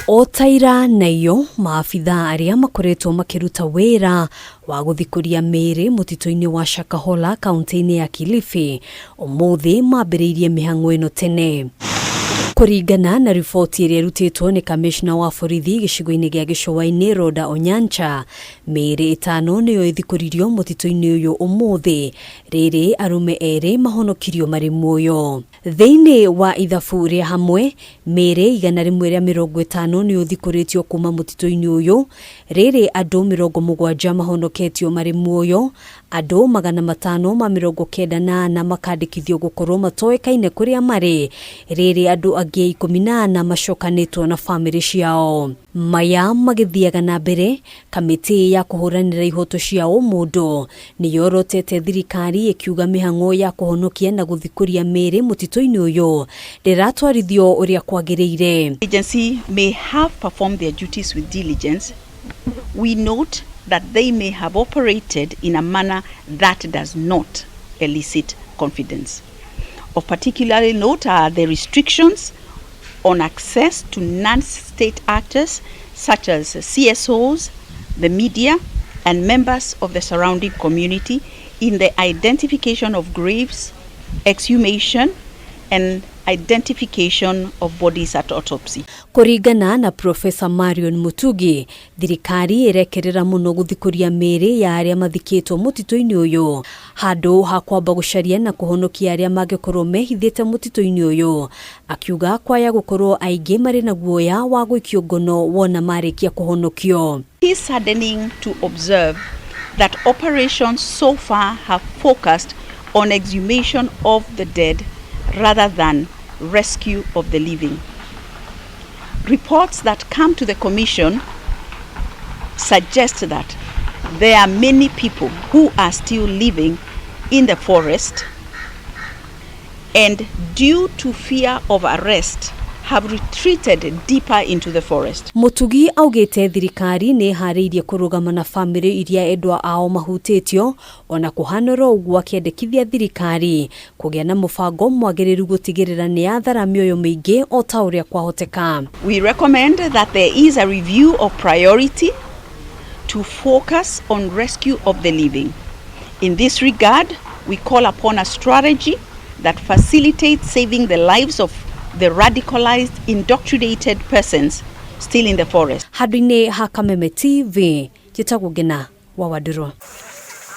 O ta ira na iyo, maabithaa arĩa makoretwo makĩruta wĩra wa gũthikũria mĩĩrĩ mũtitũ-inĩ wa Shakahola kaunti-inĩ ya Kilifi ũmũthĩ mambĩrĩirie mĩhang'o ĩno tene. Kũringana na riboti ĩrĩa ĩrutĩtwo nĩ kamishna wa borithi gĩcigo-inĩ gĩa Gĩcũa-inĩ Rhoda Onyancha, mĩĩrĩ ĩtano nĩyo ĩthikũririo mũtitũ-inĩ ũyũ ũmũthĩ, rĩrĩ arũme erĩ mahonokirio marĩ muoyo. Thĩinĩ wa ithabu rĩa hamwe, mĩĩrĩ 150 nĩyo ĩthikũrĩtio kuma mũtitũ-inĩ ũyũ, rĩrĩ andũ 70 mahonoketio marĩ muoyo, andũ 594 makandĩkithio gũkorwo matoĩkaine kũrĩa marĩ, rĩrĩ andũ angĩ 14 macokanĩtwo na famĩlĩ ciao. Maya magĩthiaga na mbere, kamĩtĩ ya kũhũranĩra ihoto cia ũmũndũ nĩyorotete thirikari ĩkiuga mĩhang'o ya kũhonokia na gũthikũria mĩĩrĩ mũtitũ-inĩ ũyũ ndĩratwarithio ũrĩa kwagĩrĩire. Agency may have performed their duties with diligence, we note that they may have operated in a manner that does not elicit confidence. Of particularly note are the restrictions on access to non-state actors such as CSOs, the media, and members of the surrounding community in the identification of graves, exhumation, and identification of bodies at autopsy. Kũringana na Professor Marion Mutugi, thirikari ĩrekerera mũno gũthikũria mĩĩrĩ ya arĩa mathikĩtwo mũtitũ-inĩ ũyũ handũ ha kwamba gũcaria na kũhonokia arĩa mangĩkorwo mehithĩte mũtitũ-inĩ ũyũ, akiuga kwaya gũkorwo aingĩ marĩ na guoya wa gũikio ngono wona marĩkia kũhonokio. It is saddening to observe that operations so far have focused on exhumation of the dead rather than rescue of the living. Reports that come to the Commission suggest that there are many people who are still living in the forest and, due to fear of arrest, have retreated deeper into the forest. Mutugi augĩte thirikari nĩ ĩharĩirie kũrũgama na famĩlĩ iria endwa ao mahutĩtio ona kũhanora ũguo, akĩendekithia thirikari kũgĩa na mũbango mwagĩrĩru gũtigĩrĩra nĩ yathara mĩoyo mĩingĩ o ta ũrĩa kwahoteka. We recommend that there is a review of priority to focus on rescue of the living. In this regard, we call upon a strategy that facilitates saving the lives of the radicalized, indoctrinated persons still in the forest. Handũ-inĩ ha Kameme TV, njĩtagwo Ngina wa Wandirwa.